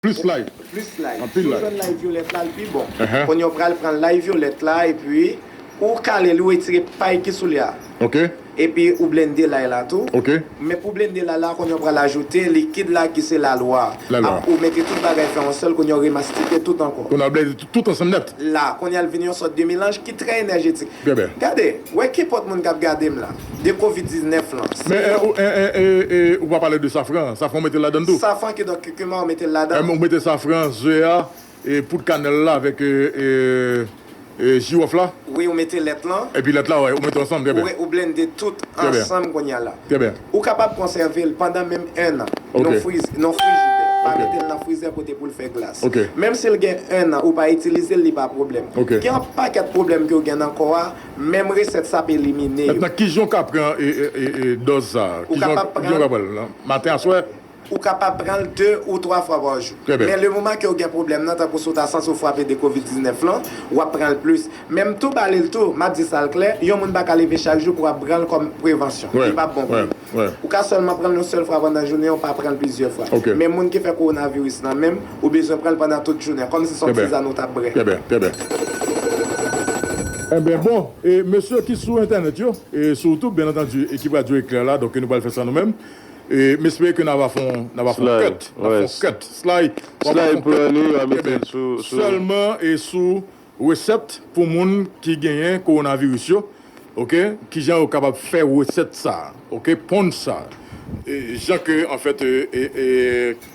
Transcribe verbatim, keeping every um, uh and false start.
Plis lay. Plis lay. Anpil Si w lay. Jwenn lay vyolèt la, l pi bon. Ahan. Kounye a w pral pran lay vyolèt la, epi ou kale li, ou retire pay ki sou li a. Ok. Epi ou blende lay la tou. Ok. Men pou blende lay la, kounye a w pral ajoute likid la ki se lalwa. Lalwa. Ap- Ou mete tout bagay fè yon sèl, kounye a w remastike tout ankò. Kounye a blende tout, tout ansanm nèt. La, kounye a l vin yon sòt de melanj ki trè enèjetik. Byen, byen. Gade, wè kenpòt moun k ap gade m la, de kovid diznèf lan. Men e, ou, e, e, e, e, ou pa pale de safran. Safran ou mete ladan tou. Safran ki donk kikima ou mete l ladan. Ou mete safran, ze a, e poud kanèl la avèk e, e, e, jiwòf la. Wi, ou mete lèt lan. Epi lèt la, wè, ou mete ansanm, trè Ou, byen. re- ou blende tout Trè byen. Ansanm kounye a la. Trè byen. Ou kapab konsève l pandan menm en an. Ok. Non friz, non frijidè. Pa Ok. mete l nan frizè kote pou l fè glas. Ok. Menm si l gen en an ou pa itilize l, li pa pwoblèm. Ok. Gen yon pakèt pwoblèm ke w gen nan kò a, menm resèt sa ap elimine yo. Mentnan, kijan w ka pran e, e, e, e, dòz sa? Ou Kijan kapab kijan w ka pran l? Maten, aswè? Ou kapab pran l de ou twa fwa pa jou. Trè byen. Men le moman ke w gen pwoblèm nan, tankou si w ta santi w frape de kovid diznèf lan, w ap pran l plis. Menm tou ba li l tou, m ap di sa l klè, yon moun pa ka leve chak jou pou ap pran l kòm prevansyon. Wè, Li p ap bon pou wè, ou. wè. Ou ka sèlman pran l yon sèl fwa pandan jounen, ou pa pran l plizyè fwa. Ok. Men moun ki fè kowonaviris lan menm, ou bezwen pran l pandan tout jounen, kòmsi se yon Trè byen. tizàn ou t ap brè. Trè byen, trè byen. Ebyen, bon, e mesye ki sou entènèt yo, e sou YouTube, byen antandi, ekip Radyo Eklè la, donk nou pral fè sa nou menm. E m espere ke n a va fè yon, n a va fè yon Sly, cut, n a va fè wè. Yon cut. Sly, w ap Sly fè yon pran cut. li, w a mete Ebyen, l sou, sou. Sèlman e sou resèt pou moun ki genyen kowonaviris yo, ok? Kijan yo kapab fè resèt sa, ok? Ponn sa. E, jan ke, anfèt, e, e, e,